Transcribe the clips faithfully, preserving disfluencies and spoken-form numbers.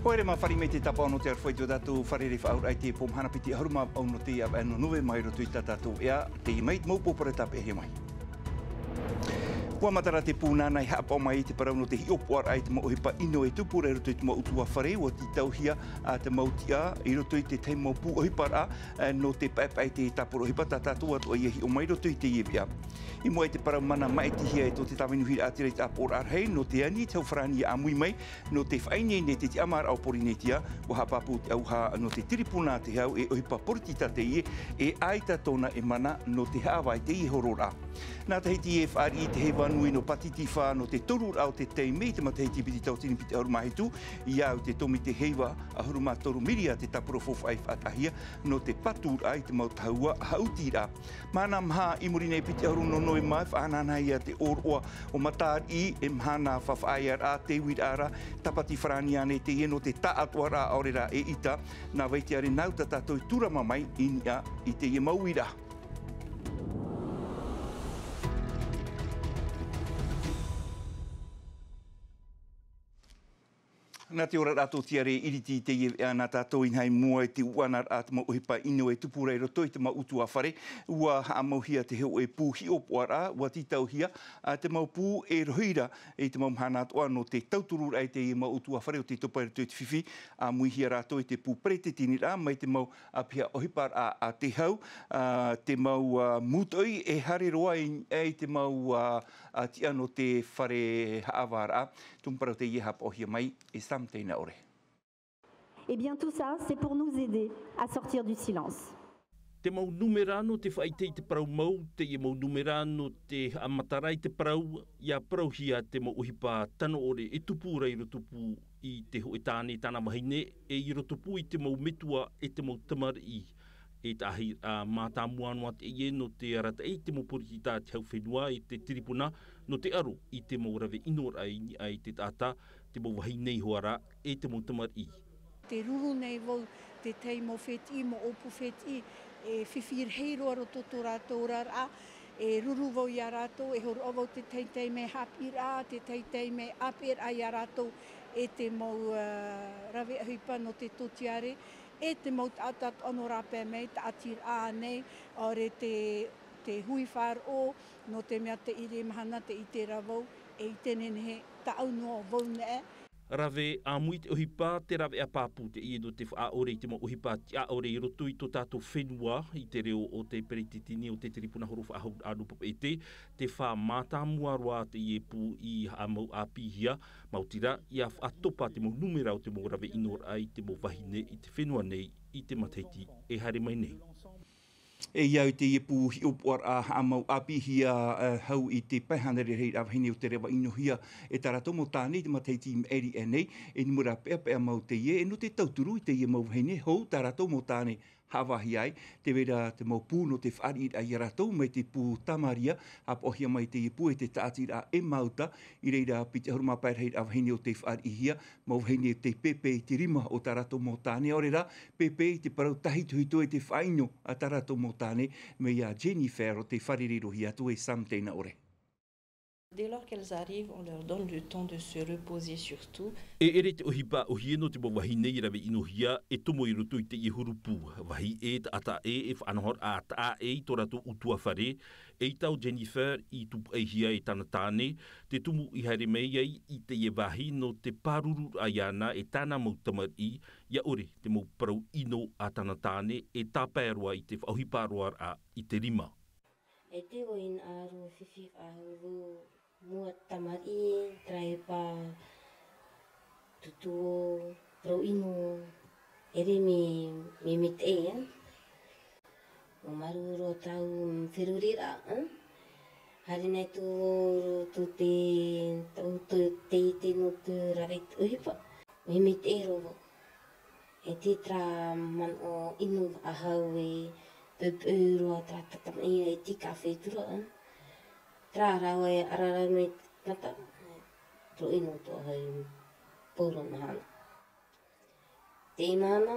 Haere mai, fāriʻi mai te tāpaʻo nō te aroha i tō tātou fārerei faʻaauraʻa i te pō mahana piti ʻahuru mā vaʻu nō teie ʻāvaʻe nō Novema i roto i tā tātou ʻea, teie mai te mau pō parau tāpeʻahia mai. ʻUa matara te pū nāna i haʻapaʻo mai i te parau nō te hiʻopoʻaraʻa i te mau ʻohipa ʻino e tupu ra i roto i te mau ʻutuāfare, ʻua tītauhia te mau tiʻa i roto i te tahi mau pū ʻohiparaʻa, ā, nō te paepae i te tāpura ʻohipa tā tātou atoʻa ia hiʻo mai i roto i teie veʻa. I mua i te parau mana maʻitihia e tō te tāvenuhiraʻatira i te ʻāpoʻoraʻa rahi nō te ani i te hau farāni ʻāmui mai, nō te faʻaineine i te tiʻamāraʻa o Pōrīnetia, ʻua haʻapāpū te ʻauha nō te tiripuna a te hau e ʻohipa poritita teie, e ʻaita tōna e mana nō te haʻavā i teie hororaʻa. Nā Tahiti e fāriʻi i te heiva nui nō Pātitifā nō te toruraʻa o te taime i te matahiti piti tauatini piti ʻahuru mā hitu, i au i te tōmite heiva ʻahuru mā toru miria te tāpura faufaʻa i faʻataʻahia nō te paturaʻa i te mau tahua haʻutiraʻa. Mahana maha i muri nei, piti ʻahuru nō Novema, e faʻahanahana ia te ʻōroʻa o Matariʻi, e mahana faʻaʻāpīhia te uiraʻa ra, tāpati farāni ānei teie nō te taʻatoʻaraʻa ʻaore rā e ʻita. Nā Vaitiare Nauta tātou i tūrama mai i niʻa i teie mau uiraʻa. Nā te oraraʻa tōtiare iriti i teie veʻa, nā tātou i niʻa i mua i te uʻanaraʻa te mau ʻohipa ʻino e tupu ra i roto i te mau ʻutuāfare, ʻua haʻamauhia te hōʻē pū hiʻopoʻaraʻa, ʻua tītauhia, ā, te mau pū e rohi ra i te mau mahana atoʻa nō te tautururaʻa i teie mau ʻutuāfare o te topa i roto i te fifi, ʻāmuihia rātou i te pū peretiteniraʻa mai te mau ʻāpīhia ʻohiparaʻa a te hau, ā, te mau, ā, mūtoʻi e haere roa i, i te mau, ā, ā, tiʻa nō te fare haʻavāraʻa. Tumu parau teie haʻapaʻohia mai e Sam Teinaʻore. Eh bien, tout ça, c'est pour nous aider à sortir du silence. Te mau nūmera nō te faʻaʻite i te parau mau, teie mau nūmera nō te haʻamatara i te parau, ʻia parauhia te mau ʻohipa tano ʻore e tupu ra i rotopū i te hōʻē tāne, tāna vahine, e i rotopū i te mau metua e te mau tamariʻi. E tahi, ā, mātāmua noa teie nō te arataʻi i te mau poritita a te hau fenua e te tiripuna, nō te aro i te mau rave ʻinoraʻa i niʻa i te taʻata, te mau vahine iho ā rā, e te mau tamariʻi. Tē ruru nei vau te tahi mau fētiʻi, mau ʻōpū fētiʻi, e fifi rahi roa roto tō rātou oraraʻa, e ruru vau ia rātou, e hōroʻa vau te tahi taime haʻapiʻiraʻa, te tahi taime ʻāpeʻeraʻa ia rātou, e te mau, ā, rave ʻohipa nō te tōtiare, e te mau taʻata atoʻa nō rāpae mai, taʻatiraʻa ānei, ʻaore te, te hui faʻaroʻo, nō te mea tē ʻere mahana, tē ʻite ra vau, e ʻite nehenehe tāʻu noa vau nei. Rave ʻāmui te ʻohipa, te raveʻa pāpū teie nō te faʻaʻore i te mau ʻohipa tiʻaʻore i roto i tō tātou fenua, i te reo o te peretiteni o te tiripuna horo faʻahou, Anu Papeʻete, tē faʻamātāmua roa teie pū i haʻamau ʻāpīhia, maoti rā, ʻia faʻatopa te mau nūmera o te mau rave ʻinoraʻa i te mau vahine i te fenua nei i te matahiti e haere mai nei. E ia au i teie pū hiʻopoʻaraʻa haʻamau ʻāpīhia, ā, hau i te pae hānere rahiraʻa vahine o te reva ʻinohia e tā rātou mau tāne i te matahiti i maʻiri aʻe nei, e nūmera peʻapeʻa mau teie, e nō te tauturu i teie mau vahine hou tā rātou mau tāne haʻavāhia ai, tē vai ra te mau pū nō te fāriʻiraʻa ia rātou, mai te pū Tamaria, haʻapaʻohia mai teie pū e te tāʻatiraʻa e Mauta, i reira piti ʻahuru mā pae rahiraʻa vahine o tei fāriʻihia, mau vahine tei pēpē i te rima o tā rātou mau tāne, ʻaore rā, pēpē i te parau tāhitohito e te faʻaʻino a tā rātou mau tāne, mai iā Jennifer o tei fāriʻi roa atu e Sam Teinaʻore. Dès lors qu'elles arrivent, on leur donne le temps de se reposer surtout. E ʻere te ʻohipa ʻōhie nō te mau vahine i rave ʻinohia, e tomo i roto i teie huru pū. Vāhi ʻē, taʻata ʻē, e faʻanahoraʻa taʻa ʻē i tō rātou ʻutuāfare, eʻita ʻo Jennifer i tūpaʻihia e tāna tāne, te tumu i haere mai ai i teie vāhi nō te pārururaʻa iāna e tāna mau tamariʻi, ʻia ʻore te mau parau ʻino a tāna tāne e tāpae roa i te faʻaʻohipa roaraʻa i te rima. E te ʻoe i nā aro fifi faʻahou vau mua tamariʻi, terā ʻohipa tutuo, parau ʻino, ʻere mea, mea maitaʻi, ā. ʻUa māuruuru roa tāʻu feruriraʻa, ā. Haere nei atu vau i roto i te, tō, tō, te, te, nō te rave i te ʻohipa. Mea maitaʻi roa vau. E te terā manaʻo ʻino faʻahou e poupou roa terā tātamaʻi e tika atu ra, ā. Terā rāua e ʻarara mai te tangata, parau ʻino atoʻa hau pauroa mahana. Teie mahana,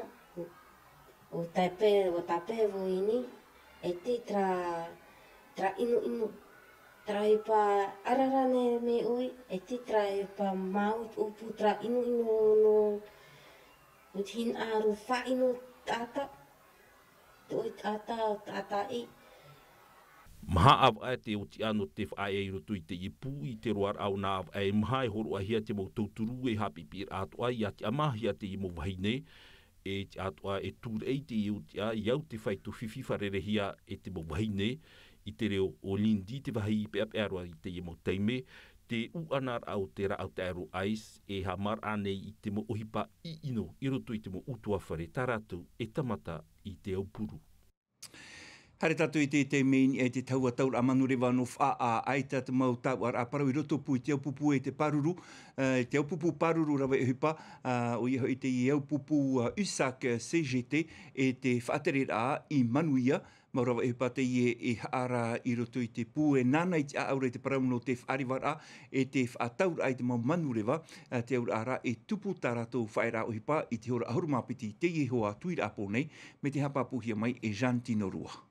ʻua tāpae, ʻua tāpae vau i niʻa, e te terā, terā ʻinoʻino, terā ʻohipa ʻarara nei mea ʻoe, e te terā ʻohipa māuiui ʻōpū, terā ʻinoʻino nō, Nō te hinaʻaro faʻaʻino taʻata, te ʻohi taʻata, taʻata ʻē. Maha ʻāvaʻe te ʻōtiʻa nō te faʻaea i roto i teie pū i te roaraʻa o nā ʻāvaʻe maha e hōroʻahia te mau tauturu e haʻapiʻipiʻiraʻa atoʻa ia tiʻamāhia teie mau vahine. E tiʻa atoʻa e tūraʻi teie ʻōtiʻa i au te faito fifi fārerehia e te mau vahine. I te reo o Lindy te vāhi peʻapeʻa roa i teie mau taime, te ʻūʻanaraʻa o te rāʻau taʻero ice e haʻamāraʻa nei i te mau ʻohipa ʻiʻino i roto i te mau ʻutuāfare tā rātou e tāmata i te aupuru. Haere tātou i te taime i niʻa i te tahua tauraʻa manureva nō Faʻaʻā, ʻaita te mau tauʻaraʻa parau i roto pū i te aupupū e te pāruru, ā, i te aupupū pāruru rave ʻohipa, ā, ʻoia hoʻi teie aupupū, ā, USAC C G T e te faʻatereraʻa i manuia, mau rave ʻohipa teie e haʻara i roto i te pū e nāna i te ʻāʻau ra i te parau nō te faʻarevaraʻa e te faʻatauraʻa i te mau manureva, ā, te auraʻa ra e tupu tā rātou faʻaearaʻa ʻohipa i te hora ʻahuru mā piti teie hoa tuiraʻa pō nei, mai te haʻapāpūhia mai e Jeanne Tinorua.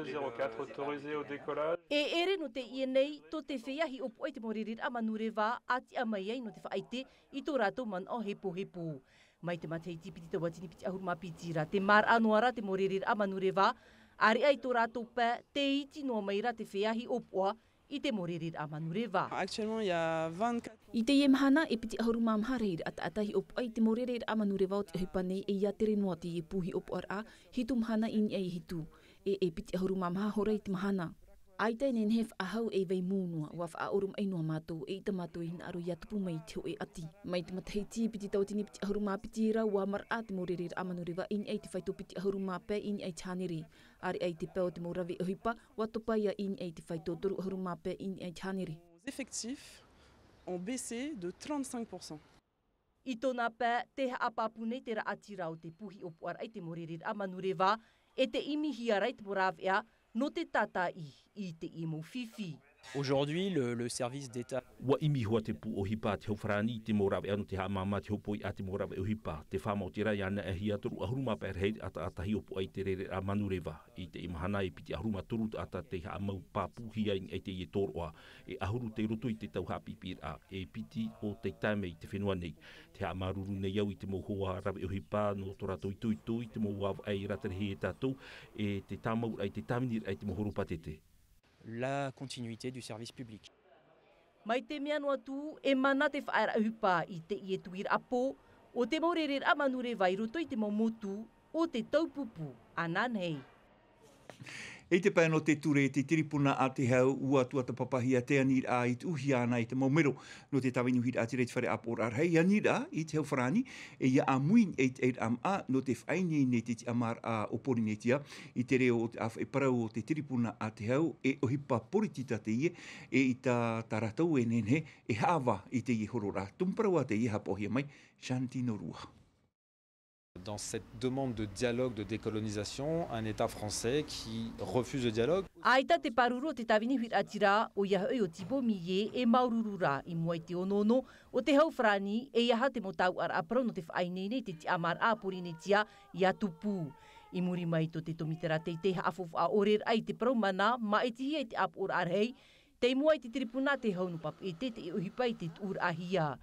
Zéro quatre autorisé au décollage. E ʻere nō teie nei, tō te feiā hiʻopoʻa i te mau rereraʻa manureva, ʻa tiʻa mai ai nō te faʻaʻite i tō rātou manaʻo hepohepo. Mai te matahiti piti tauatini piti ʻahuru mā piti ra, tē māraʻa noa ra te mau rereraʻa manureva, ʻāreʻa i tō rātou pae, tē iti noa mai ra te feiā hiʻopoʻa i te mau rereraʻa manureva. Actuellement, il y a vingt-quatre. I teie mahana, e piti ʻahuru mā maha rahiraʻa taʻata hiʻopoʻa i te mau rereraʻa manureva o te ʻohipa nei, e ʻia tere noa teie pū hiʻopoʻaraʻa, hitu mahana i niʻa i hitu. E, e piti ʻahuru mā maha hora i te mahana. ʻAita e nehenehe e faʻahou e vai mū noa, ʻua faʻaoromaʻi noa mātou, eʻita mātou e hinaʻaro ʻia tupu mai i te hōʻē ʻati. Mai te matahiti piti tauatini piti ʻahuru mā piti ra, ʻua māraʻa te mau rereraʻa manureva i niʻa i te faito piti ʻahuru mā pae i niʻa i te hānere. ʻĀreʻa i te pae o te mau rave ʻohipa, ʻua topa ïa i niʻa i te faito toru ʻahuru mā pae i niʻa i te hānere. Les effectifs ont baissé de trente-cinq pour cent. I tōna pae, tē haʻapāpū nei te raʻatira o te pū hiʻopoʻaraʻa i te mau rereraʻa manureva, e tē ʻimihia ra i te mau rāveʻa nō te tātaʻi i teie mau fifi. Aujourd'hui, le, le service d'État. ʻUa ʻimi hoʻi te pū ʻohipa a te hau farāni i te mau rāveʻa nō te haʻamāmā te hōpoiʻa a te mau rave ʻohipa. Tē faʻamaoti ra ʻia anaʻe hia toru ʻahuru mā pae rahiraʻa taʻata hiʻopoʻa i te rereraʻa manureva. I teie mahana e piti ʻahuru mā toru taʻata tei haʻamau pāpūhia i niʻa i teie tōroʻa. E ʻahuru tei roto i te tau haʻapiʻipiʻiraʻa, e piti o tei tae mai i te fenua nei. Tē haʻamāuruuru nei au i te mau hoa rave ʻohipa nō tō rātou itoito i te mau ʻāvaʻe i rātarahia e tātou, e te tāmauraʻa i te tāviniraʻa i te mau horopātete. La continuité du service public. Mai te mea noa atu, e mana te faʻaearaʻa ʻohipa i teie tuiraʻa pō, ʻo te mau rereraʻa manureva i roto i te mau motu, ʻo te taupupū ananahi. I te pae nō te ture, te tiripuna a te hau, ʻua tuatāpapahia te aniraʻa i tuʻuhia ana i te mau mero nō te tāvini huiraʻatira i te fare ʻāpoʻoraʻa rahi, aniraʻa i te hau farāni, e ʻia ʻāmui i te ʻairaʻa māʻa nō te faʻaineine i te tiʻamāraʻa o Pōrīnetia. I te reo o te ʻāfaʻi parau o te tiripuna a te hau, e ʻohipa poritita teie, eʻita tā rātou e nehenehe e haʻavā i teie hororaʻa. Tumu parau ā teie haʻapaʻohia mai Jeanne Tinorua. Dans cette demande de dialogue de décolonisation, un État français qui refuse le dialogue. ʻAita te pāruru o te tāvini huiraʻatira, ʻoia hoʻi ʻo Thibault Millet, e māuruuru ra i mua i te onoono o te hau farāni, e ʻeiaha te mau tauʻaraʻa parau nō te faʻaineine i te tiʻamāraʻa a Pōrīnetia ʻia tupu. I muri mai tō te tōmitera teitei haʻafaufaʻa ʻore raʻa i te parau mana, māʻitihia i te ʻāpoʻoraʻa rahi, tei mua i te tiripuna a te hau nō Papeʻete te ʻohipa i te tuʻuraʻahia.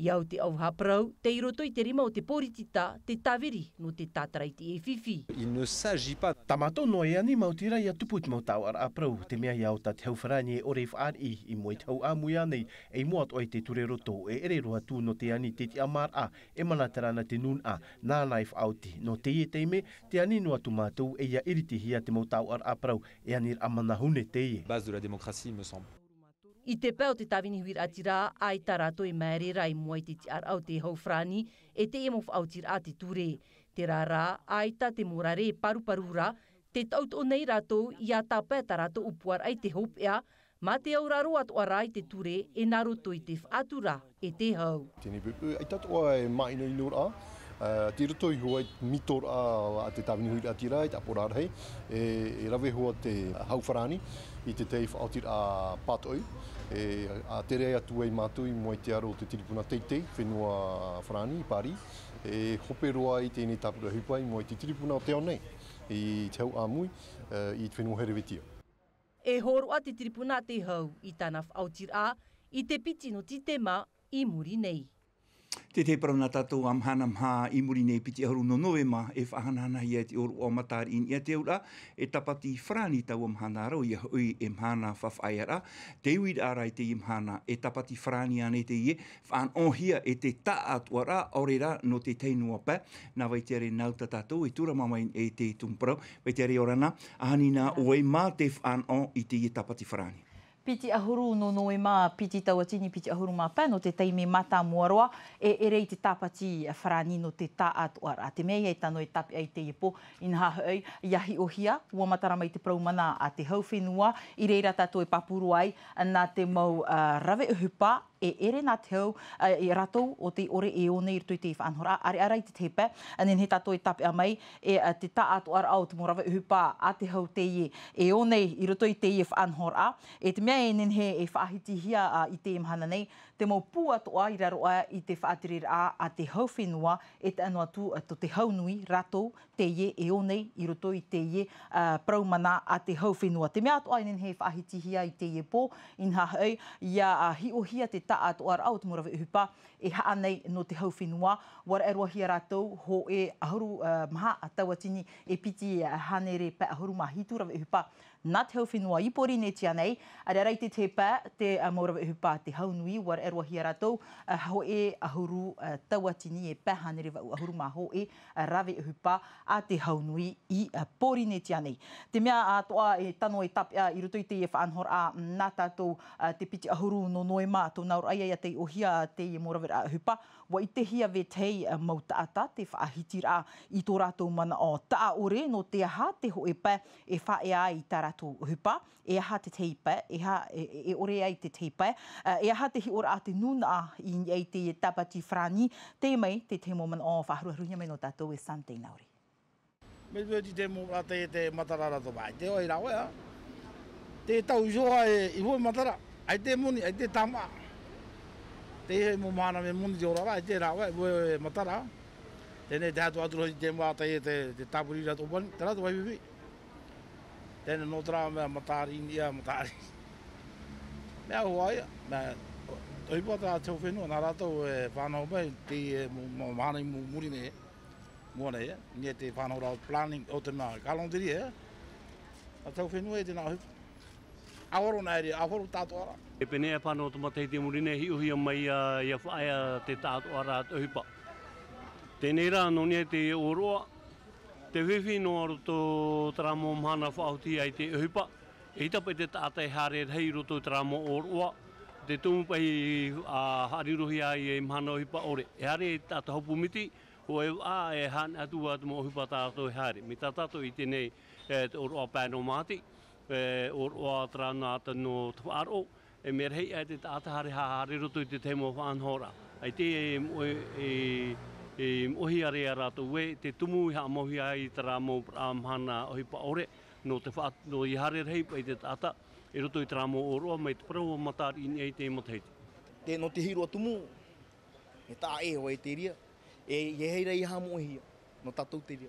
I au te ʻauvaha parau, tei roto i te rima o te poritita, te tāviri nō te tātara i teie fifi. Il ne s'agit pas. Tā mātou noa e ani maoti ra ʻia tupu i te mau tauʻaraʻa parau, te mea ʻia ota te hau farāni e ʻore i fāriʻi, i mua i te hau ʻāmui ānei, e i mua atoʻa i te ture roto, e ʻere roa atu nō te ani te tiʻamāraʻa, e mana terā na te nūnaʻa, nāna e faʻaoti. Nō teie taime, tē ani noa atu mātou, e ʻia iritihia te mau tauʻaraʻa parau, e aniraʻa manahune teie. Base de la démocratie, il me semble. I te pae o te tāvini huiraʻatira, ʻaita rātou e māere ra i mua i te tiʻaraʻa o te hau farāni, e teie mau faʻaotiraʻa a te ture. Terā rā, ʻaita te morare e paruparu ra, tē taʻutaʻu nei rātou, ʻia tāpae tā rātou ʻōpuaraʻa i te hopeʻa, mā te auraro atoʻa ra i te ture, e nā roto i te faʻatura e te hau. Teie nei pūpū, ʻaita atoʻa e māʻinoʻino ra, ā, tei roto iho ā i te mitoraʻa a te tāvini huiraʻatira, i te ʻāpoʻoraʻa rahi, e, e rave hoʻi te hau farāni i te tahi faʻaotiraʻa pātoʻi, e, ʻa tere atu ai mātou i mua i te aro o te tiripuna teitei, fenua farāni, i Paris, e hope roa i teie nei tāpura ʻohipa i mua i te tiripuna o te ao nei, i te hau ʻāmui, ā, i te fenua Herēvetia. E hōroʻa te tiripuna a te hau i tāna faʻaotiraʻa i te piti nō Tītema i muri nei. Te tahi parau nā tātou ā mahana maha i muri nei piti ʻahuru nō novema e faʻahanahanahia e te ʻōroʻa o Matariʻi Niʻa te auraʻa e tāpati farāni taua mahana rā ʻoia hoʻi e mahana faʻaʻaeraʻa. Te uiraʻa rā i teie mahana e tāpati farāni ānei teie faʻanahohia e te taʻatoʻaraʻa ʻaore rā nō te tahi noa pae. Nā vai te are nā uta tātou e tūrama mai e te tumu parau vai te are ʻorana. Ahani nā ʻoe mā te faʻanaho i teie tāpati farāni. Piti ʻahuru nō novema piti tauatini piti ʻahuru mā pae nō te taime mātāmua roa e ʻere i te tāpati farāni nō te taʻatoʻaraʻa te mea ia e tano e tāpeʻa i teie pō. Inaha hoʻi ia hiʻohia ua matara mai te parau mana a te hau fenua i reira tātou e pāpū roa ai nā te mau rave ʻohipa e ʻere nā te hau i rātou o te ʻore e ō nei i roto i te faʻanahoraʻa ʻareʻa rā i te tahi pae. Nehenehe tātou e tāpeʻa mai e te taʻatoʻaraʻa o te mau rave ʻohipa a te hau teie e ō nei i roto i teie faʻanahoraʻa. E te mea e nehenehe e faʻahitihia i teie mahana nei te mau pū atoʻa i raro aʻe i te faʻatereraʻa a te hau fenua e tae noa atu tō te hau nui rātou teie e ō nei i roto i teie parau mana a te hau fenua te mea atoʻa e nehenehe e faʻahitihia i teie pō. Inaha hoʻi ia hiʻohia te taʻatoʻaraʻa o te mau rave ʻohipa e haʻa nei nō te hau fenua. Ua raʻe roa hia rātou hōʻē ʻahuru maha tauatini e piti hānere pae ʻahuru mā hitu rave ʻohipa nā te hau fenua i pōrīnetia nei. ʻAreʻa rā i te tahi pae te mau rave ʻohipa a te hau nui ua raʻe roa hia rātou hōʻē ʻahuru tauatini e pae hānere vaʻu ʻahuru mā hōʻē rave ʻohipa a te hau nui i pōrīnetia nei. Te mea atoʻa e tano e tāpeʻa i roto i teie faʻanahoraʻa nā tātou te piti ʻahuru nō novema tōna auraʻa ia tei ʻohia teie mau raveraʻa ʻohipa. Ua ʻitehia vetahi mau taʻata te faʻahitiraʻa i tō rātou manaʻo taʻaʻore nō te aha te hōʻē pae e faʻaea ai i tā rātou ʻohipa e aha te tahi pae e ʻore ai te tahi pae e aha te hiʻoraʻa te nūnaʻa i niʻa i teie tāpati farāni. Te mai te tahi mau manaʻo faʻaharuharuhia mai nō tātou e sante nauri. Mai te mau rā teie te matara rātou vai te ʻoe rāveʻa te tau iho ai i hōʻē matara ai te moni ai te tamaʻa. Te ihe mau mahana me moni te oraraʻa ai te rāveʻa i hōʻē matara. Tēnei te hatu atu rohi te mau rā teie te tāpuri rātou pani te rātou vai vivi. Tēnei nō te rā mea Matariʻi Niʻa Matariʻi mea hoa ia mea ʻohipa tā te hau fenua nā rātou e faʻanaho mai teie mau mahana i muri nei. Mua nei ia te faʻanahoraʻa o te planning o te mea calendrier a te hau fenua e tēnā ʻohipa. ʻAhuru nā ʻere ʻahuru taʻatoʻaraʻa. E pēnei e faʻanaho te matahiti i muri nei hiʻohia mai ia faʻaea te taʻatoʻaraʻa te ʻohipa. Tēnei rā nō niʻa i te ʻōroʻa te fifi noa roto terā mau mahana faʻaoti ai te ʻohipa. E ʻita paʻi te taʻata e haere rahi i roto i terā mau ʻōroʻa te tumu paʻi a haʻarirohia ai e mahana ʻohipa ʻore e haere i te taʻata hopu miti. Hōʻē vaʻa e haʻane atu ā te mau ʻohipa tā rātou e haere mai tā tātou i teie nei te ʻōroʻa pae nō māti ʻōroʻa terā nā te nō te faʻaroʻo. E mea rahi ʻae te taʻata haere haere roto i te tahi mau faʻanahoraʻa ai te e moʻohi ʻare iā rātou ē te tumu i haʻamauhia ai i terā mau mahana ʻohipa ʻore nō te faʻa nō ia haere rahi paʻi te taʻata i roto i terā mau ʻōroʻa mai te parau o Matariʻi Niʻa i te matahiti. Te nō te hiroʻa tumu e taʻa e hoa e te ria e ia hei rā ia haʻamauhia nō tātou te ria.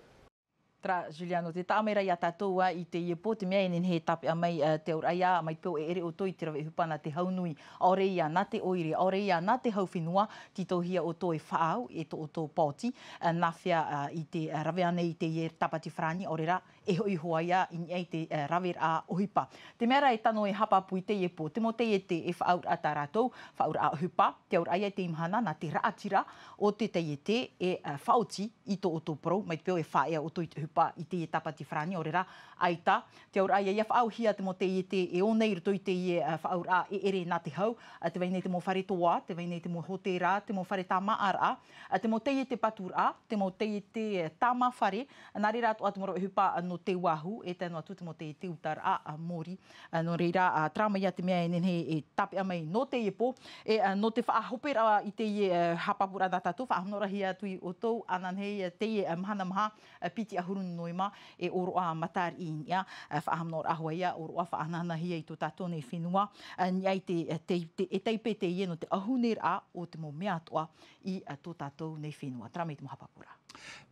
Terā Juliano te taʻa mai rā iā tātou ā i teie pō te mea e nehenehe e tāpeʻa mai te auraʻa ia mai te peu e ʻere ʻoutou i te rave ʻohipa nā te hau nui ʻaore ia nā te ʻoire ʻaore ia nā te hau fenua. Tītauhia ʻoutou e faʻaau e tō ʻoutou paoti nāfea i te rave ānei i teie tāpati farāni ʻaore rā e hoʻi hoʻi ia i niʻa i te raveraʻa ʻohipa. Te mea rā e tano e haʻapāpū i teie pō te mau taiete e faʻaauraʻa tā rātou faʻaauraʻa ʻohipa te auraʻa ia i teie mahana nā te raʻatira o te taiete e faʻaoti i tō ʻoutou parau mai te peu e faʻaea ʻoutou i te ʻohipa i teie tāpati farāni ʻaore rā ʻaita. Te auraʻa ia ia faʻaauhia te mau taiete e ō nei i roto i teie faʻaauraʻa e ʻere nā te hau te vai nei te mau fare toa te vai nei te mau hōtēra te mau fare tāmāʻaraʻa te mau taiete paturaʻa te mau taiete tāmāfare. Nā reira atoʻa te mau rave ʻohipa nō te uāhu e tae noa atu te mau taiete utaraʻa mōrī. Nō reira terā mai ia te mea e nehenehe e tāpeʻa mai nō teie pō e nō te faʻahoperaʻa i teie haʻapāpūraʻa nā tātou faʻahaʻamanaʻoraʻa atu i ʻoutou ānānahi teie mahana maha piti ʻahuru nō noema e ʻōroʻa Matariʻi Niʻa. Faʻahaʻamanaʻoraʻa hoʻi ia ʻōroʻa faʻahanahanahia i tō tātou nei fenua niʻa i te e taipe teie nō te ʻauhuneraʻa o te mau mea atoʻa i tō tātou nei fenua terā mai te mau haʻapāpūraʻa.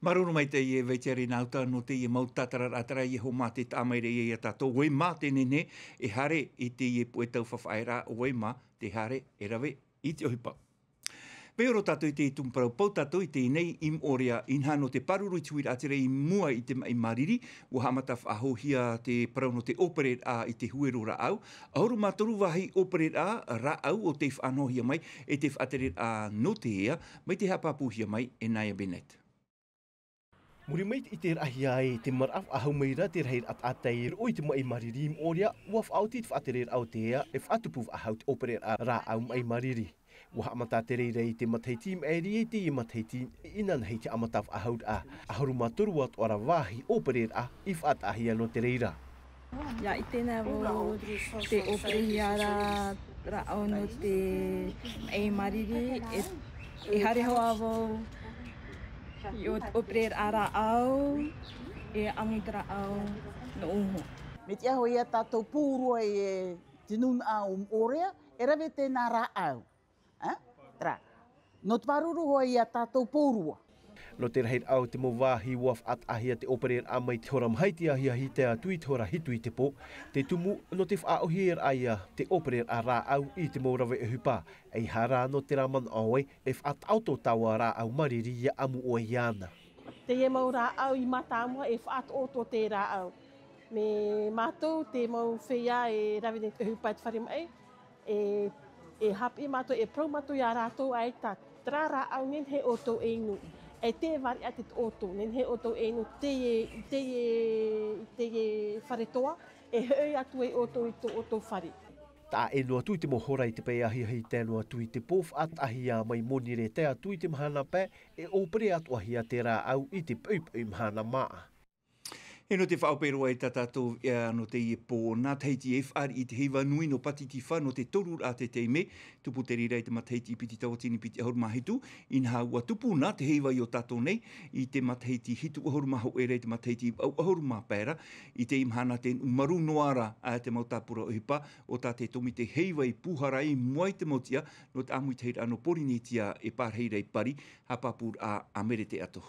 Māuruuru maitaʻi e Vaitiare Nauta nō teie mau tātararaʻa terā ia hōmā te taʻa mai ra ia iā tātou ʻoe mā te nehenehe e haere i teie puʻe tau faʻaʻaeraʻa ʻoe mā te haere e rave i te ʻohipa. Pea ʻō tātou i te tumu parau, pau tātou i teie nei i Moʻorea, inaha nō te pāruru i te huiraʻatira i mua i te maʻi mariri, ʻua haʻamata faʻahouhia te parau nō te ʻōpereraʻa i te huero rāʻau, ʻahuru mā toru vāhi ʻōpereraʻa rāʻau ʻo tei faʻanahohia mai, e te faʻatereraʻa nō te ea, mai te haʻapāpūhia mai e Naya Bennett. Muri mai i te raʻahia ai te maraʻa faʻahou mai ra te rahiraʻa taʻata i roʻo i te maʻi mariri i Moʻorea, ʻua faʻaoti te faʻatereraʻa o te ea e faʻatupu faʻahou te ʻōpereraʻa rāʻau maʻi mariri. ʻUa haʻamata te reira i te matahiti i maʻiri i teie matahiti, inanahi te haʻamata faʻahouraʻa, ʻahuru mā toru atoʻa ra vāhi ʻōpereraʻa i faʻataʻahia nō te reira. ʻIa ʻite na vau te ʻōperehia ra rāʻau nō te maʻi mariri, e, e haere hoʻi vau i ʻō-, ʻōpereraʻa rāʻau, e ʻamu i te rāʻau nō uho. Mai te aho ia tātou pōrua i te nūnaʻa o Moʻorea, e rave tēnā rāʻau. Ā? Rā. Nō te pāruru hoʻi ia tātou pōrua. Nō te rahiraʻa o te mau vāhi ʻua faʻataʻahia te ʻōpereraʻa mai te hora maha i te ahiahi tae atu i te hora hitu i te pō. Te tumu, nō te faʻaʻohiparaʻa ia te ʻōpereraʻa rāʻau i te mau rave ʻohipa. ʻEiaha rā nō terā manaʻo ē, e faʻataʻoto taua rāʻau mariri ʻia ʻamu ʻoe iāna. Teie mau rāʻau i mātāmua e faʻataʻoto te rāʻau. Mai mātou te mau feiā e rave nei te ʻohipa i te fare maʻi, e, e haʻapiʻi mātou, e parau mātou ia rātou ʻaita, terā rāʻau nehenehe ʻoutou e inu. E te variʻa te ʻoutou, nehenehe ʻoutou e inu teie, teie, teie fare toa, e hoʻi atu ai ʻoutou i tō ʻoutou fare. Taʻa ʻē noa atu i te mau hora i te pae ahiahi tae noa atu i te pō faʻataʻahia mai Monirē tae atu i te mahana pae, e ʻōpere atoʻahia te rāʻau i te poʻipoʻi mahana māʻa. E nō te faʻaʻope roa i tā tātou ea nō teie pō, nā Tahiti e fāriʻi i te heiva nui nō Pātitifā nō te toruraʻa te taime, tupu te reira i te matahiti piti tauatini piti ʻahuru mā hitu, inaha ʻua tupu na te heiva i ō tātou nei, i te matahiti hitu ʻahuru mā hōʻē ra i te matahiti vaʻu ʻahuru mā pae ra, i teie mahana tē nuʻu marū noa ra, ā, te mau tāpura ʻohipa, ʻo tā te tōmite heiva i pūhara i mua i te mau tiʻa, nō te ʻāmui tahiraʻa nō Pōrīnetia e pārahi ra i Pari, haʻapāpūraʻa a Merete Ato.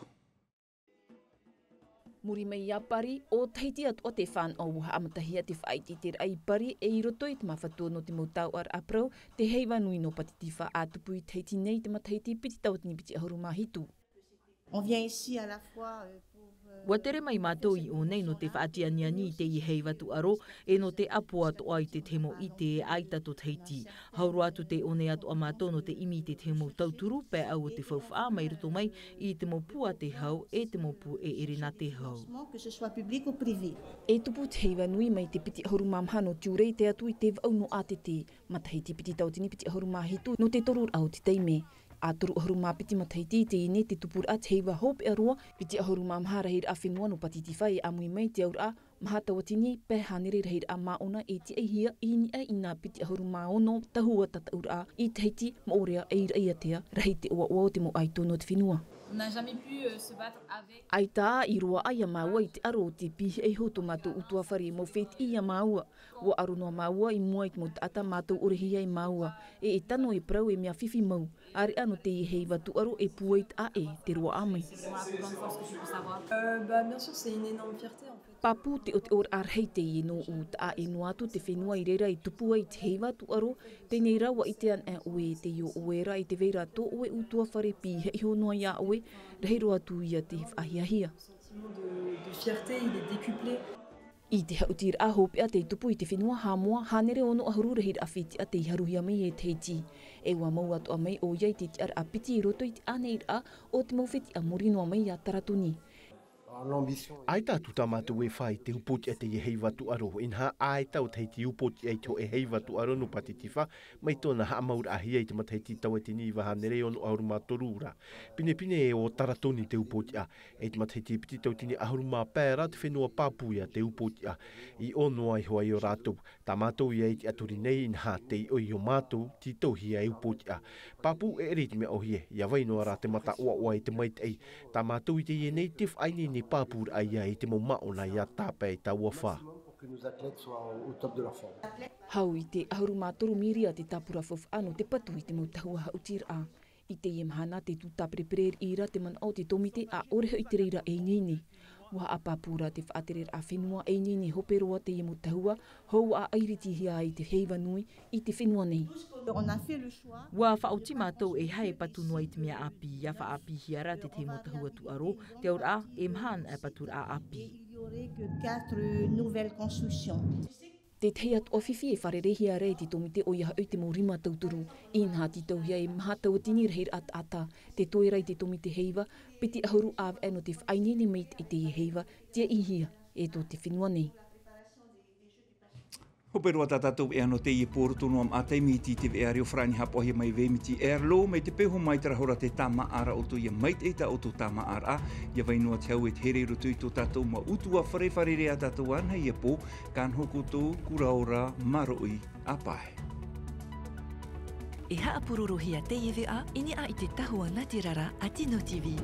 Muri mai iā Pari, ʻo Tahiti atoʻa te fānaʻo ʻua haʻamatahia te faʻaʻiteʻiteraʻa i Pari, e i roto i te māfatu nō te mau taoʻaraʻa parau, te heiva nui nō Pātitifā ʻa tupu i Tahiti nei i te matahiti piti tauatini piti ʻahuru mā hitu. On vient ici à la fois, euh, pour, euh, ʻUa tere mai mātou i ʻō nei nō te faʻatianiani i teie heiva tūʻaro, e nō te ʻāpoʻo atoʻa i te tahi mau ʻite ʻaita tō Tahiti. Hau roa atu tē ʻō nei atoʻa mātou nō te ʻimi i te tahi mau tauturu, pae ʻau o te faufaʻa mai roto mai i te mau pū a te hau, e te mau pū ʻeʻere nā te hau. Que ce soit public ou privé. E tupu te heiva nui mai te piti ʻahuru mā maha nō Tiurai tae atu i te vaʻu nō ʻĀtete, matahiti piti tauatini piti ʻahuru mā hitu nō te toruraʻa o te taime. ʻA toru ʻahuru mā piti matahiti i teie nei te tupuraʻa te heiva hopeʻa roa, piti ʻahuru mā maha rahiraʻa fenua nō Pātitifā e ʻāmui mai te auraʻa, maha tauatini pae hānere rahiraʻa māʻona e tiʻaihia i niʻa i nā piti ʻahuru mā ono tahua tataʻuraʻa i Tahiti, Moʻorea, e Raʻiātea, rahi te ʻoaʻoa o te mau ʻaito nō te fenua. On n'a jamais pu, euh, se battre avec. ʻAita i roaʻa iā māua i te ʻaro o te pīhaʻi iho tō mātou ʻutuāfare mau fētiʻi iā māua. ʻUa ʻaro noa māua i mua i te mau taʻata mātou ʻore hia e māua, e, e tano e parau e mea fifi mau. ʻĀreʻa nō teie heiva tūʻaro e pūai taʻa ʻē te roaʻa mai. Euh, bah, bien sûr, c'est une énorme fierté, en fait. Pāpū teʻoteʻoraʻa rahi teie nōʻu, taʻa ʻē noa atu te fenua i reira i tupu ai te heiva tūʻaro, teie nei rā ʻua ʻite anaʻe ʻoe e tei ʻo ʻoe rā i te vai ra tō ʻoe ʻutuāfare pīhaʻi iho noa iā ʻoe, rahi roa atu ia te faʻahiahia. Sentiment de, de fierté, il est décuplé. I te haʻutiraʻa hopeʻa tei tupu i te fenua Haʻamoa, hānere ono ʻahuru rahiraʻa fētiʻa tei haruhia mai e Tahiti. E ʻua mau atoʻa mai ʻoia i te tiʻaraʻa piti i roto i te ʻāneiraʻa o te mau fētiʻa muri noa mai iā Taratoni. ʻAita atu tā mātou e fā i te upoʻotiʻa teie heiva tūʻaro, inaha ʻaita ʻo Tahiti i upoʻotiʻa i te hōʻē heiva tūʻaro nō Pātitifā, mai tōna haʻamauraʻahia i te matahiti tauatini iva hānere ono ʻahuru mā toru ra. Pinepine ʻo Taratoni te upoʻotiʻa, i te matahiti piti tauatini ʻahuru mā pae ra te fenua pāpū ia te upoʻotiʻa. I ʻō noa iho ai ʻo rātou, tā mātou ia i tiʻaturi nei, inaha tei ʻoi ʻo mātou, tītauhia e upoʻotiʻa. Pāpū ʻeʻere i te mea ʻōhie, ʻia vai noa rā te mata ʻoaʻoa i te maitaʻi, tā mātou i teie nei te faʻaineine pāpūraʻa ia i te mau māʻona ʻia tāpae i taua fā. Hau i te ʻahuru mā toru mīria te tāpura faufaʻa nō te patu i te mau tahua haʻutiraʻa. I teie mahana te tū tāperepere riʻi ra te manaʻo o te tōmite ʻa ʻore hoʻi te reira e ineine. Ua haʻapāpū rā te faʻatereraʻa fenua e ineine hope roa teie mau tahua hou a ʻairitihia ai te heiva nui i te fenua nei. Ua faʻaoti mātou e haʻe patu noa i te mea ʻāpī ia faʻaʻāpīhia rā te tahi mau tahua tūʻaro. Te auraʻa e maha ana paturaʻa ʻāpī. Tētahi atu ʻohipa e fārereihia rā e te tōmite ʻoia hoʻi te mau rima tauturu. Inaha tītauhia e maha tauatini rahiraʻa taʻata te toe rā i te tōmite heiva piti ʻahuru ʻāvaʻe nō te faʻaineine maitaʻi i teie heiva tiaʻihia e tō te fenua nei. Hope roa tā tātou veʻa nō teie pō roto noa maʻa taime i te veʻa reo farani haʻapaʻohia mai vemiti erlo mai te peho mai te rahora te tāmāʻaraʻa o tō ia maitaʻi tā ʻoutou tāmāʻaraʻa. Ia vai noa te hau e te here i roto i tō tātou mau utuafare fārerei a tātou ana ia pō. Ka noho koutou kuraora māroʻi. Apae. E haʻapurorohia teie veʻa i niʻa i te tahua natirara a tino tv.